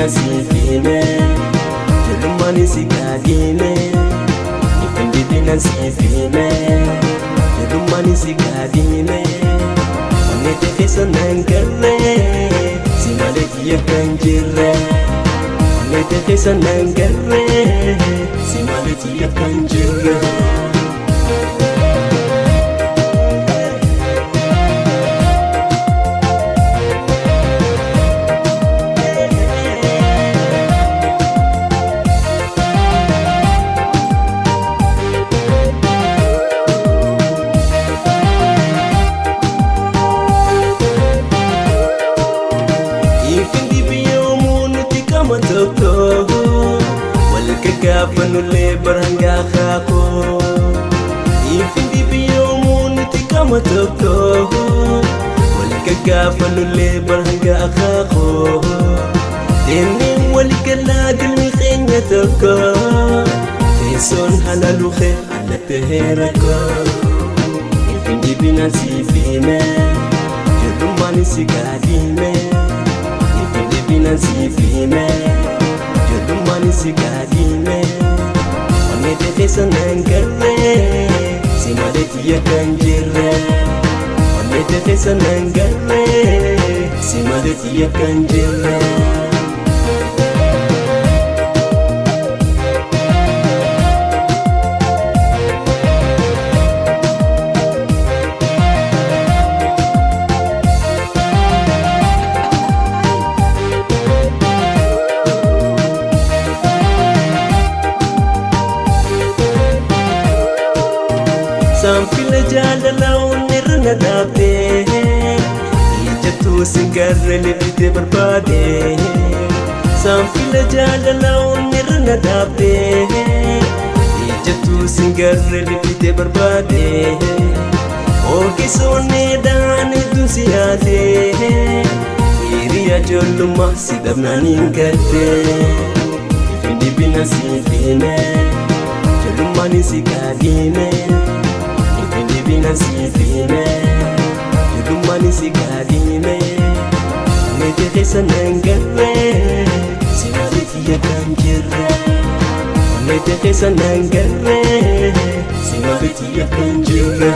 Siifime ijoollummaan si kaadhime, ifin siifime ijoollummaan si kaadhime. Onnee keessa nan garree, si malee kiyya kan jirre. Onnee keessa nan garree, si malee kiyya kan jirre. Gaafanullee barangaa kaakoo, ifin dibiyoomuu nuti qama tokko. Wal gaggaafanullee barangaa kaakoo, deemnee wal galaa galmi keenya tokko. Teessoon halaluufe allattee rakkoo. Ifin dibinaan siifime ijoollummaan si kaadhime. Ifin dibinaan siifime ijoollummaan si kaadhime. Onnee keessa nan garree, si malee kiyya kan jirre. Onnee keessa nan garree, si malee kiyya kan jirre. Saanfila jaalala onnee irra na dhaabdee, ijattuu si garree lifitee barbaade. Saanfila jaalala onnee irra na dhaabdee, ijattuu si garree lifitee barbaade. Ogeessonni dhaan hedduu si yaadee, hiriyaa ijoollummaa si dhabnaan hin gaddee. Ifin dhibbina si fiime, ijoollummaan si kaadhime. Dibina siifime ijoollummaan si kaadhime. Onnee keessa nan garree, si malee kiyya kan jirre. Onnee keessa nan garree, si malee kiyya kan jirre.